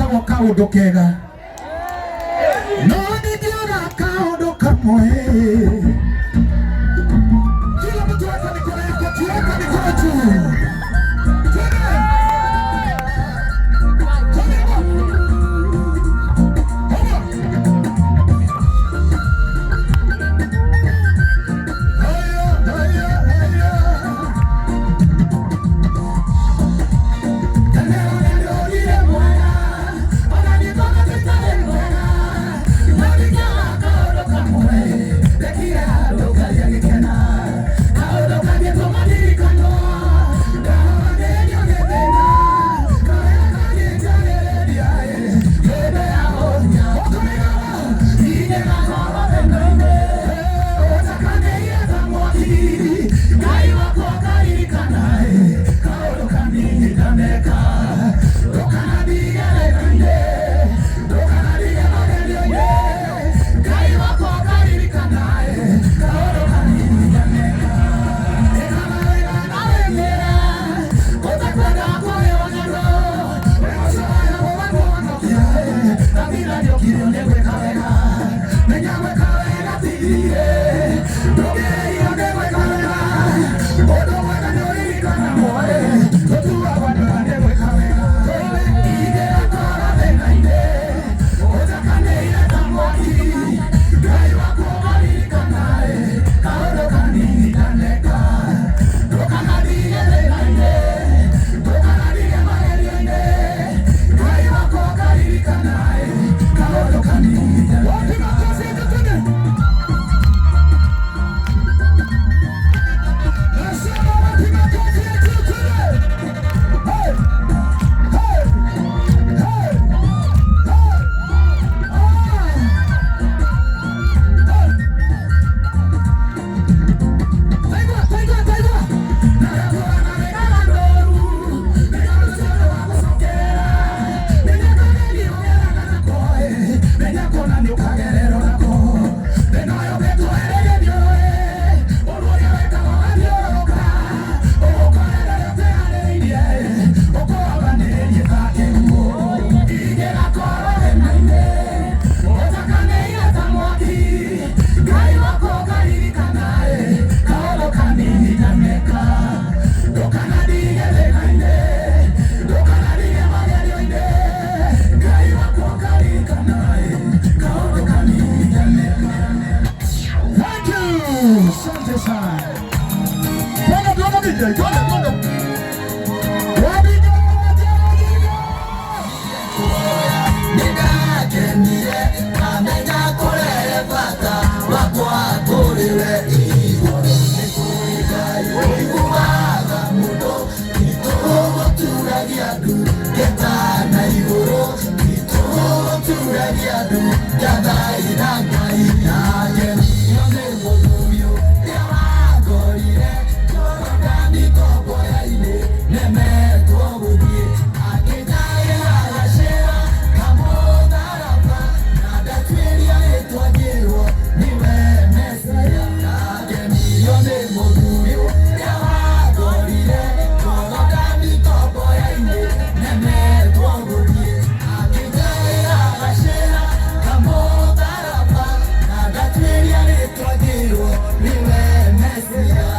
Getagwo kaũndũ kega. No ndingĩona kaũndũ kamwe. Kila mtu weka mikono yako juu, weka mikono juu. Twende. Twende. Come on. Haya, haya, haya. Tene ũrĩa mwega, ona niĩ tũtarĩ mwega, no ndingĩaga kaũndũ kamwe, ndekire handũ Ngai agĩkena, kaũndũ kangĩtũma ndirikanwo, ndahoranĩrio nĩ thĩna, karĩa kangĩnjarĩrĩria, hĩndĩ ya ũhinya. Ũkũrĩgaga, ingĩgakorwo thĩna-inĩ, ũtakanĩire ta mwaki, Ngai wakwa akaririkana, kaũndũ kanini ndaneka, ndũkanandige thĩna-inĩ, ndũkanandige magerio-inĩ, Ngai wakwa akaririkana, kaũndũ kanini ndaneka. Ĩkaga wega na wĩmĩre, ũtakwenda kũrĩo nĩ andũ, wĩgũcoya gũgakũhonokia, Thamira ndĩũkirio nĩ gwĩka wega, menya gwĩka wega ti thiirĩ, ndũngĩrĩhio nĩ gwĩka wega, ũndũ mwega nĩ ũririkanagwo, tũtuagwo andũ nĩ gwĩka wega. Ingĩgakorwo thĩna-inĩ, ũtakanĩire ta mwaki, Ngai wakwa ũkaririkana, kaũndũ kanini ndaneka, ndũkanandige thĩna-inĩ, ndũkanandige magerio-inĩ, Ngai wakwa ũkaririkana, kaũndũ kanini ndaneka. Wapi makofi yetu, twende. Nasema wapi makofi yetu, twende. Hey, hey, hey, hey. Ah. Hey. Taigua, taigua, taigua. Nagakũra na wĩgaga ndũru, menya rũciaro rwa gũcokerera, menya kagerio geraga nako, menya kũna nĩ ũkagererwo nako. Thĩna ũyũ ũngĩtwo ĩrĩgerio, ũndũ ũrĩa wĩkaga ũgathiũrũrũka, ũgũkorera rĩrĩa ũteharĩrĩirie, ũkũhambanĩrie ta kĩguũ. Ingĩgakorwo thĩna-inĩ, ũtakanĩire ta mwaki, Ngai wakwa ũkaririkana, kaũndũ kanini ndaneka, ndũkanandige thĩna-inĩ, ndũkanandige magerio-inĩ, Ngai wakwa ũkaririkana, kaũndũ kanini ndaneka. Thank you. Asante sana. Twende, twende DJ, twende, twende. Wapiga, wapiga. Nĩndakenire ndamenya kũrehe bata wakwa kũrĩ we igũrũ nĩ kũrĩ Ngai ũiguaga mũndũ itũgũturagia ndu ngeta na igũrũ itũgũturagia ndu ngathaitha Ngai ndakenio nĩ mũthuri ũrĩa wangorire Jorodani ngomboya-inĩ nemetwo gũthiĩ akĩnjaĩra gacĩra kamũtharaba na ndatuĩria rĩtwa ngĩrwo nĩwe Mesia ndakenio nĩ mũthuri ũrĩa wangorire Jorodani ngomboya-inĩ nemetwo gũthiĩ akĩnjaĩra gacĩra kamũtharaba na ndatuĩria rĩtwa ngĩrwo nĩwe Mesia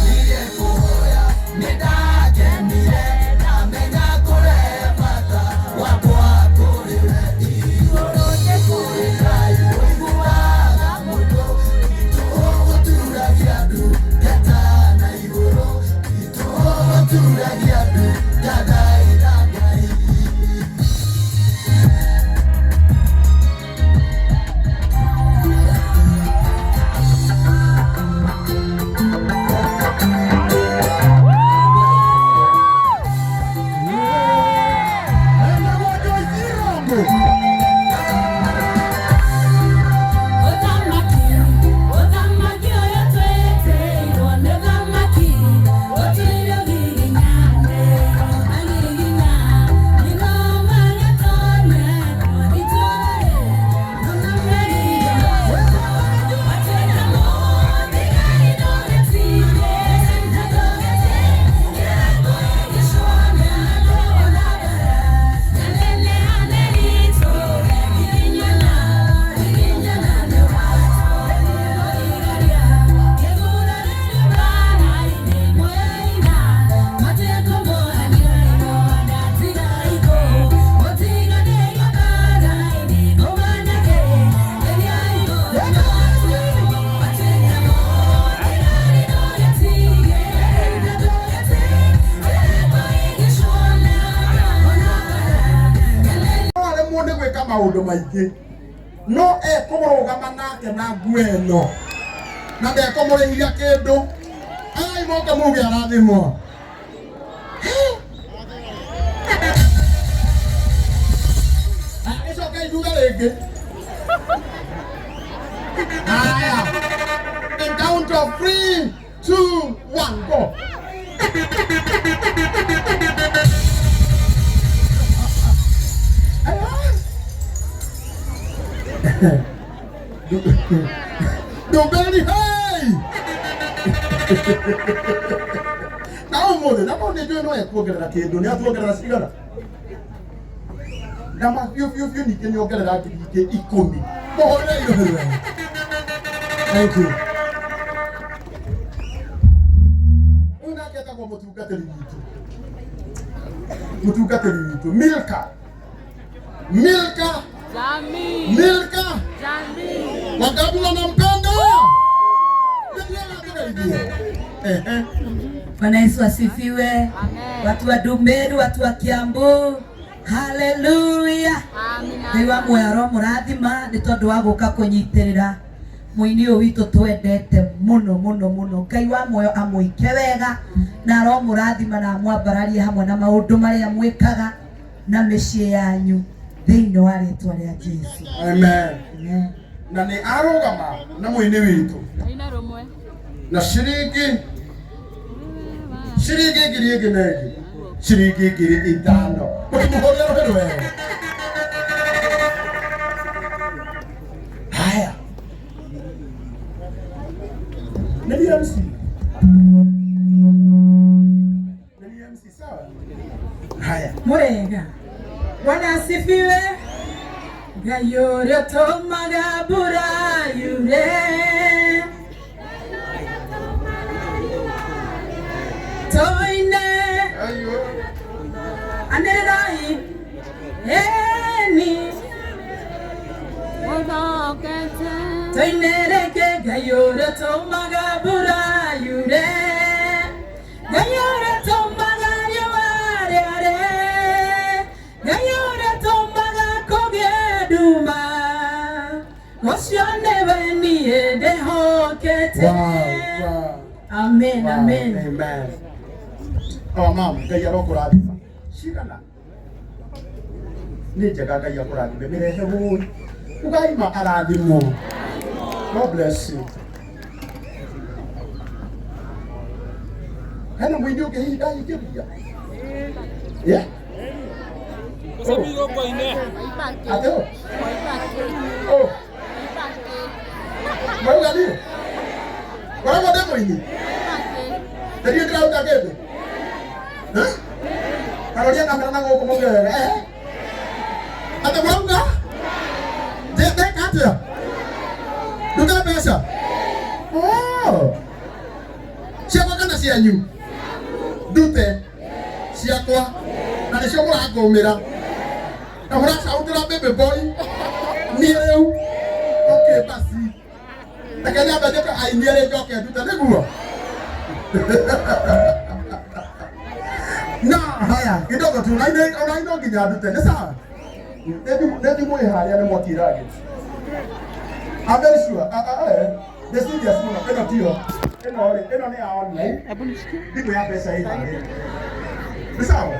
nire kũhoya nĩndakenire ndamenya kũrehe bata wakwa kũrĩ we igũrũ nĩ kũrĩ Ngai ũiguaga mũndũ itũgũturagia ndu ngeta na igũrũ itũgũturagia ndu ngathaitha Ngai. Enda Joyce Irongo. Ũthamaki, ũthamaki ũyũ twĩtĩirwo nĩ ũthamaki ũtũire ũgiginyane, agiginya nino magatonye itũũra rĩ watuĩka mũthigari ndũgĩtire na ndũgĩtire kũhĩngĩcwo nĩ andũ ona mbere na nene. Ndaremwo nĩ gwĩka maũndũ maingĩ no ekũrũgama nake na nguo ĩno na ndekũmũrĩhia kĩndũ. Ai moka muge arathimwo. Icoke ithuga rĩngĩ. Haya. In count of 3, 2, 1, go. Ndumberi, hey! Na ũmũthĩ na no nĩ njũĩ no ekuongerera kĩndũ, nĩ atuongerera cigana? Na ma biũ biũ biũ ningĩ nĩongerera ngiri ingĩ ikũmi. Mũhũrĩre irũhĩ rwega. Thank you. Ũyũ nake etagwo mũtungatĩri witũ. Mũtungatĩri witũ Milka. Milka. Jamii. Milka. Jamii. Wangapi wanampenda? Ndio. Ehe. Bwana Yesu asifiwe. Amen. Watu wa Ndumeru, watu wa Kiambu, haleluya. Amina. Ngai wa muoyo aromũrathima nĩ tondũ wa gũka kũnyitĩrĩra mũini ũyũ witũ twendete mũno mũno mũno. Ngai wa muoyo amwĩke wega na aromũrathima na amwambararie hamwe na maũndũ marĩa mwĩkaga na mĩciĩ yanyu thĩinĩ wa rĩtwa rĩa Jesu. Amen. Amen. Na nĩ arũgama na mũini witũ Aina rũmwe. na ciringi ciringi ngiri ĩngĩ na ĩngĩ ciringi ngiri ithano. Mũkĩmũhũrĩra rũhĩ rwega. Haya. Nĩ MC. Nĩ MC sawa? Haya. Murega. Bwana asifiwe. Ngai ũrĩa ũtũmaga mbura yure. Tũine Ayo. anĩrĩrai ĩni Ũthokete. tũine rĩngĩ Ngai ũrĩa ũtũmaga mbura yure. Ngai ũrĩa ũtũmaga riũa rĩare. Ngai ũrĩa ũtũmaga kũgĩe nduma. Ũcio nĩwe niĩ ndĩhokete. Wow, wow. Amen, Wow, amen. Amen. Oh, mom, Ngai arokũrathima. Cigana? Nĩ njega Ngai akũrathime. Mĩrehe wũi. Ugaima arathimwo. God bless you. Hena mũini ũngĩ hihi ndahingĩria? Yeah? Atĩ ũ? Oh. Marauga niĩ? Marauga ndĩ mũini? Nĩ niĩ ndĩraruta kĩndũ? Eh? Karoria kamera na gũkũ mũge wega. Eh? Atĩ mũrauga? Ndeka atĩa? Ndute mbeca? Oh. Ciakwa kana cianyu? Ndute ciakwa na nĩcio mũrangũmĩra na mũracautĩra baby boy niĩ rĩu. Okay, basi reke nyambe njũke ainie rĩ njoke ndute nĩguo. Na haya kidogo tu na no nginya ndute nĩ sawa. Nĩ thimũ ĩ harĩa nĩ mwaki iragĩ. I'm very sure. Nĩ serious mũno ĩno tiyo. Ĩno rĩ ĩno nĩ ya online. Thimũ ya mbeca ĩ harĩa. Nĩ sawa.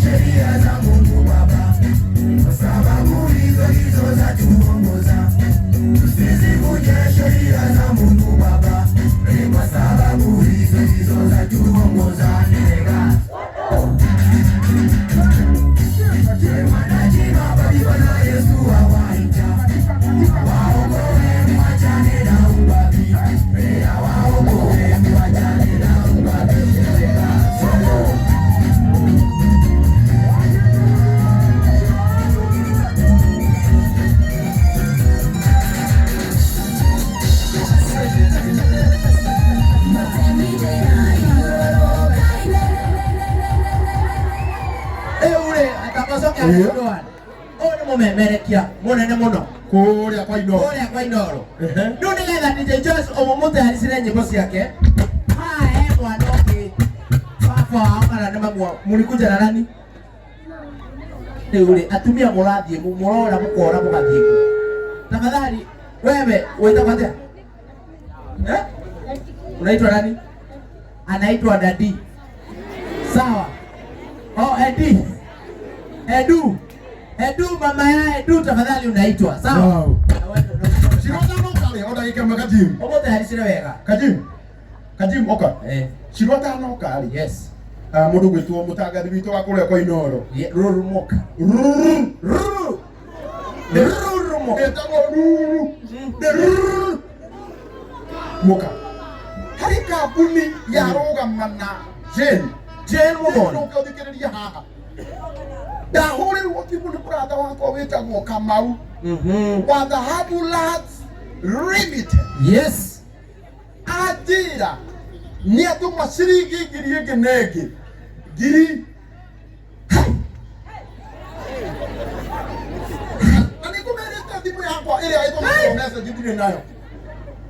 Sheria za Mungu Baba, kwa sababu hizo ndizo zatuongoza. Tusizivunje sheria za Mungu Baba, kwa sababu hizo ndizo zatuongoza. Nega Rĩu rĩ atangacokia ũyũ nĩ mũmemerekia mũnene mũno Kũrĩa kwa Inooro. Kũrĩa kwa Inooro. Ehe. Rĩu nĩgetha DJ Joyce ũmũmũtayaricire nyĩmbo ciake, haha he mwana ũngĩ baba wao kana nĩ mamu wao. Mũlikuja na nani? Rĩu rĩ atumia mũrathiĩ mũrora mũkora mũgathiĩ kũ? Tafadhali wewe wĩtagwo atĩa? Eh? Unaitwa nani? Anaitwa Dadi. Sawa. Oh, Edi. Edu. Edu, mama ya Edu tafadhali unaitwa. Sawa. Wow. Cirwa atanoka rĩ, o ndagĩka ĩmwe Kajim. Ũmũtayaricire wega. Kajim. Kajim oka. Eh. Cirwa atanoka rĩ. Yes. Ah, mũndũ gwĩtwo mũtangathi witũ wa kũrĩa kwa Inooro. Ruru Moka. Ruru. Ruru. Ruru Moka. Ĩtagwo Ruru. Nĩ Ruru. Moka. Harĩ kambuni yarũgama na Jane. Jane Muthoni. Ũke ũthikĩrĩrie haha. Ndahũrĩrwo thimũ nĩ mũrata wakwa wĩtagwo Kamau wa Dhahabu Lands Limited. Yes. Anjĩra nĩ atũma ciringi ngiri ĩngĩ na ĩngĩ ngiri Hai! Na nĩ ngũmerĩte thimũ yakwa ĩrĩa ĩtũmagwo message ndirĩ nayo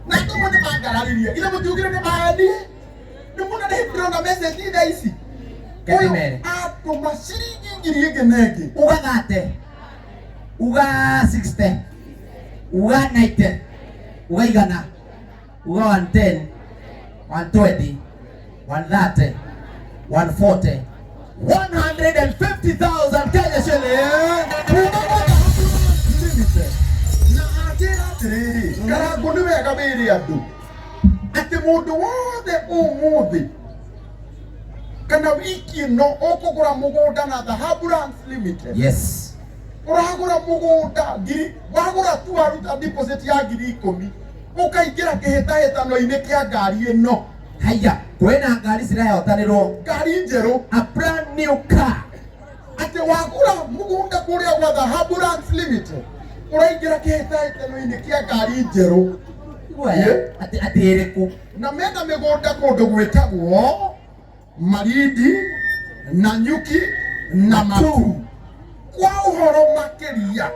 na andũ nĩ mangararirie ithe mũtiugire nĩ maeni nĩ mũna nĩ ndĩrona message thaa ici. Kete Ũyũ mere. atũma ciringi ngiri ĩngĩ na ĩngĩ. Uga 30. Uga 60. Uga 90. Uga igana. Uga 110. 120. 130. 140. 150,000 Kenya shillings. Kuma gwa Dhahabu Lands Limited. Na anjĩra atĩrĩrĩ, Karangũ nĩ wega wĩre andũ atĩ mũndũ wothe ũmũthĩ kana wiki ĩno ũkũgũra mũgũnda na Dhahabu Lands Limited. Yes. Ũragũra mũgũnda ngiri, wagũra tu waruta deposit ya 10,000 ũkaingĩra kĩhĩtahĩtano-inĩ kĩa ngari ĩno. Haya, kwĩna ngari cirahotanĩrwo. Ngari njerũ. A brand new car. Atĩ wagũra mũgũnda kũrĩa gwa Dhahabu Lands Limited ũraingĩra kĩhĩtahĩtano-inĩ kĩa ngari njerũ. Atĩ atĩ ĩrĩkũ? Na mena mĩgũnda kũndũ gwĩtagwo Malindi, Nanyuki na Matu. Kwa ũhoro makĩria